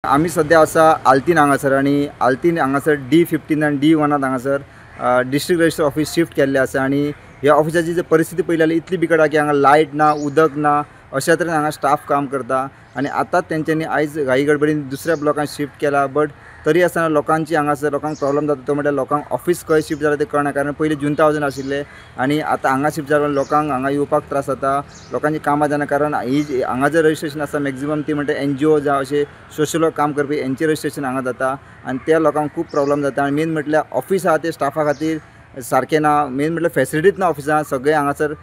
आमी सद्या आसा आल्तीन हांगासर आनी आल्तीन हांगासर D15 आनी D1 हांगासर डिस्ट्रिक्ट रजिस्टर ऑफिस शिफ्ट केल्लें आसा. आनी ह्या ऑफिसाची जर परिस्थिती पळयली जाल्यार इतली बिकट आसा की हांगा लायट ना, उदक ना, अशा तरेन हांगा स्टाफ काम करता. आनी आतांच तेंच्यांनी आयज घाई गडबडीन दुसऱ्या ब्लॉकान शिफ्ट केला, बट तरी आसतना लोकांची हांगासर लोकांक प्रॉब्लम जाता. तो म्हणल्यार लोकांक ऑफिस खंय शिफ्ट जाला तें कळना, कारण पयलीं जुंता हावजान आशिल्लें आनी आतां हांगा शिफ्ट जाल्यार लोकांक हांगा येवपाक त्रास जाता, लोकांची कामां जायना. कारण ही हांगा जर रजिस्ट्रेशन आसा मॅक्झिमम ती म्हणटा NGO जावं अशें सोशल वर्क काम करपी हेंचें रजिस्ट्रेशन हांगा जाता आनी त्या लोकांक खूब प्रॉब्लम जाता. आनी मेन म्हटल्यार ऑफिस आहा तें स्टाफा खातीर सारकें ना, मेन म्हटल्यार फेसिलिटीज ना ऑफिसान. सगळें हांगासर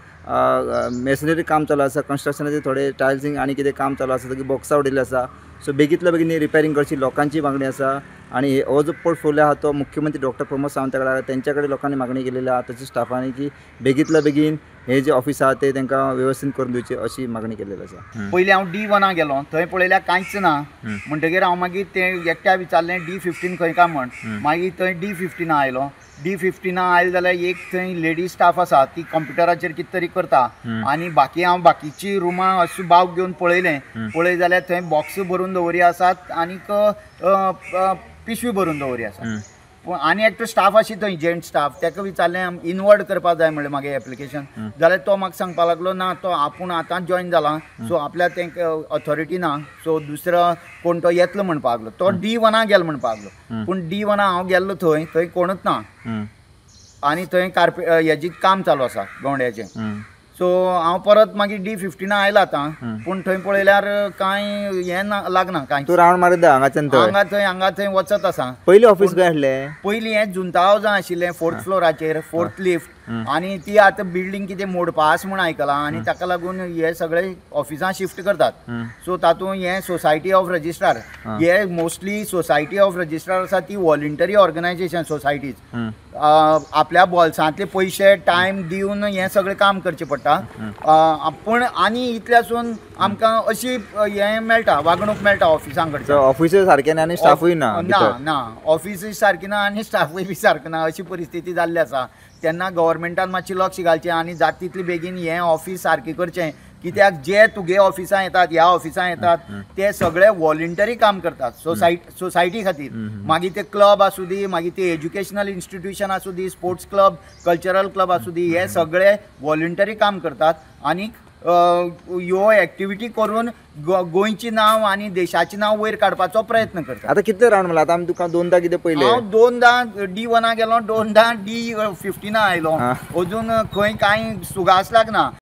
मेसनरी काम चालू आसा, कन्स्ट्रक्शनाचे थोडे टायल्सींग आनी कितें काम चालू आसा, सगळीं बॉक्सां उडयल्लीं आसा. सो बेगींतल्या बेगीन रिपेरींग करची लोकांची मागणी आसा. आनी हो जो पोर्टफोलियो आहा तो मुख्यमंत्री डॉक्टर प्रमोद सावंत कडेन तेंच्या कडेन लोकांनी मागणी केलेली आहा, तशेंच स्टाफांनी की बेगींतल्या बेगीन हे जे ऑफिस आहा ते तांकां वेवस्थीत करून दिवचे अशी मागणी केलेली आसा. पयलीं हांव D1 गेलो, थंय पळयल्यार कांयच ना. म्हणटगीर हांव मागीर ते एकट्या विचारलें D15 खंय काय म्हण, मागीर थंय D15 आयलो. D15 आयलो जाल्यार एक थंय लेडीज स्टाफ आसा ती कंप्युटराचेर कितें तरी करता आनी बाकी हांव बाकीची रुमां अशें बाव घेवन पळयलें, पळय जाल्यार थंय बॉक्स भरून दवरी आसात आनीक पिशवी भरून दवरी आसा. पूण आनी एकटो स्टाफ आशिल्लो थंय जेंट स्टाफ, ताका विचारलें इनवर्ड करपाक जाय म्हणलें मागीर एप्लिकेशन, जाल्यार तो म्हाका सांगपाक लागलो ना तो आपूण आतांच जॉयन जाला, सो आपल्याक तांकां ऑथॉरिटी ना, सो दुसरो कोण तो येतलो म्हणपाक लागलो. तो D1 गेलो म्हणपाक लागलो, पूण D1 हांव गेल्लो थंय थंय कोणूच ना आनी थंय कार्पे हेजी काम चालू आसा गवंड्याचें. सो हांव परत मागीर D15 आयला आतां, पूण थंय पळयल्यार कांय हें ना, लागना कांय. तूं रावंड मारीत हांगाच्यान थंय हांगा थंय हांगा थंय वचत आसा. पयलीं ऑफिस खंय आसलें? पयलीं हें जुंता हावजां आशिल्लें 4th फ्लोराचेर, 4th lift, आनी ती आतां बिल्डींग कितें मोडपा आसा म्हूण आयकलां आनी ताका लागून हे सगळे ऑफिसां शिफ्ट करतात. सो तातूंत हें सोसायटी ऑफ रजिस्ट्रार, हे मोस्टली सोसायटी ऑफ रजिस्ट्रार आसा ती वॉलंटरी ऑर्गनायजेशन सोसायटीज, आपल्या बोल्सांतले पयशे टायम दिवन हें सगळें काम करचें पडटा. पूण आनी इतल्यासून आमकां अशी हें मेळटा, वागणूक मेळटा ऑफिसां कडच्यान. ऑफिसूय सारकें ना आनी स्टाफूय ना, ना ना ऑफिसूय सारकें ना आनी स्टाफूय बी सारको ना, अशी परिस्थिती जाल्ली आसा. तेन्ना गव्हर्मेंटान मातशें लक्ष घालचें आनी जाता तितले बेगीन हें ऑफीस सारकें करचें, कित्याक जे तुगे ऑफिसां येतात ह्या ऑफिसां येतात ते सगळे वॉलंटरी काम करतात सोसायटी खातीर. मागीर ते क्लब आसूं दी, मागीर ते एज्युकेशनल इन्स्टिट्यूशन आसूं दी, स्पोर्ट्स क्लब, कल्चरल क्लब आसूं दी, हे सगळे वॉलंटरी काम करतात आनी ह्यो एक्टिविटी करून गोंयचें नांव आनी देशाचें नांव वयर काडपाचो प्रयत्न करता. आतां कितले रावंड म्हणला? आतां आमी तुका दोनदां कितें पयलें? हांव दोनदां D1 गेलो, दोनदां D15 आयलो, अजून खंय कांय सुगास लागना.